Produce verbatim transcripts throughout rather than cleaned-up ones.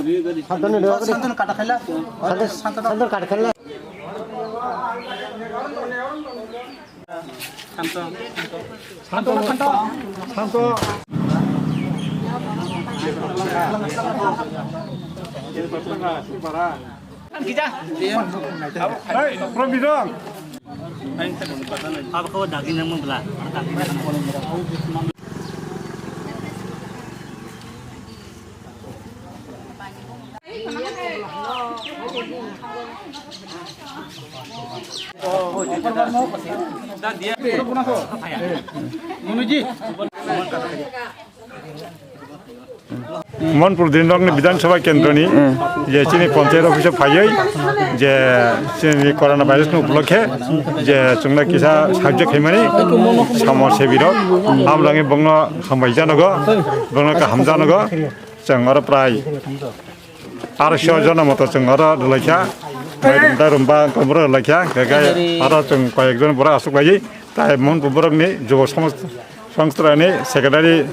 Santanu, Santanu kata khaila. Santanu, Santanu kata khaila. Hey, Prabidong. Abo khe o dagwi nang mung bla. Monpur Dindokni Bidhan Sabha Kendroni je chini panchayat office o phaiwi je chini corona virus ni upolokhe je chwngno kisa sahajyo khaimani samaj sebi rok, amrangwi bongno hambai janogo, bongno kaham janogo, chwng oro prai arso jona moto chwng oro rwlaikha, mairum tairum ba komro rwlaikha, hwnkhe oro chwng koyek jon borok aswk laiwi tai Monpur borokni jubo somaj Songstrani secretary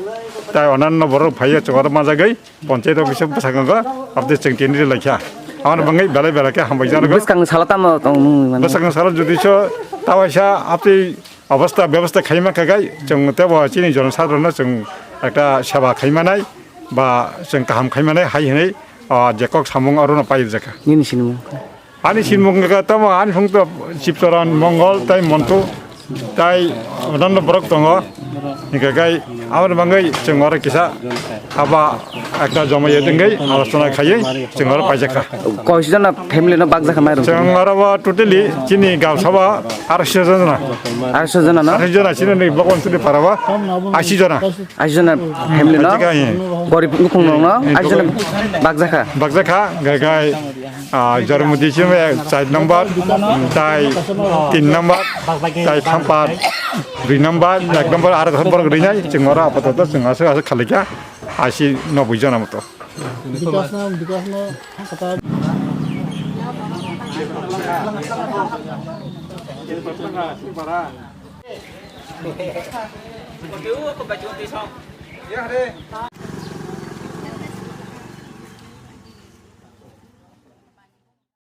tai onanno borok phaiya chwng oro manjagwi panchayat office bwskango update chwng tini rwlaikha. Aboni bagwi belai belai khe hambai jano. Bwskang salo tamo tong nung mano? Bwskang salo jodi so tawaisa apni obostha bebosta khaima khagai chwng tebo chini jonosadharano chwng ekta seba khaimanai ba chwng kaham khaimanai hai hwnwi, ah, je kok samung orono pairwjakha. Nini sinimung? Ani sinimung wngkha tamo, ani phung to Sibcharan, Mongol, tai Montu, tai odonno borok tongo. Hingkha khe aboni bagwi chwng oro kisa haba ekta joma ye tongwi alochona khaiwi chwng oro paijakha. Koisijona family no bakjakha mairum? Chwng oro bo totally chini gam sabo arso jona. Arso jona no? Arso jona chini ni bokon chini parabo ashi jona. Ashi jona family no? Paijakha, eh. Gorib nukhung no? Eh, ashi jona bakjakha? Bakjakha, gai gai. Ah, Jormudi chini char number, tai tin number, tai thampat dui number, ek number, aro borok rinai, chwng oro apatot chwng aswk aswk khalikha, ashi noboi jona moto. Bikas no, bikas no, kata.